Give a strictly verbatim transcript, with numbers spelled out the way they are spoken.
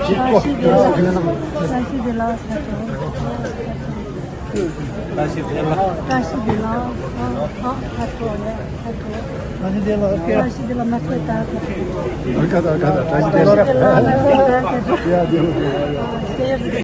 བཀྲ་ཤིས་བདེ་ལེགས། བཀྲ་ཤིས་བདེ་ལེགས། བཀྲ་ཤིས་བདེ་ལེགས། བཀྲ་ཤིས་བདེ་ལེགས། ཨ་ཨ་ཁ་ཐོག་ཡ་ཁ་ཐོག་བཀྲ་ཤིས་བདེ་ལེགས། བཀྲ་ཤིས་བདེ་ལེགས། མ་ཐོས་ད་ཁ་ཐོག་ཁ་ཐོག་ཁ་ཐོག་བཀྲ་ཤིས་བདེ་ལེགས། བཀྲ་ཤིས་བདེ་ལེགས། མ་ཐོས་ད་ཁ་ཐོག་ཡ་བདེ་ལེགས།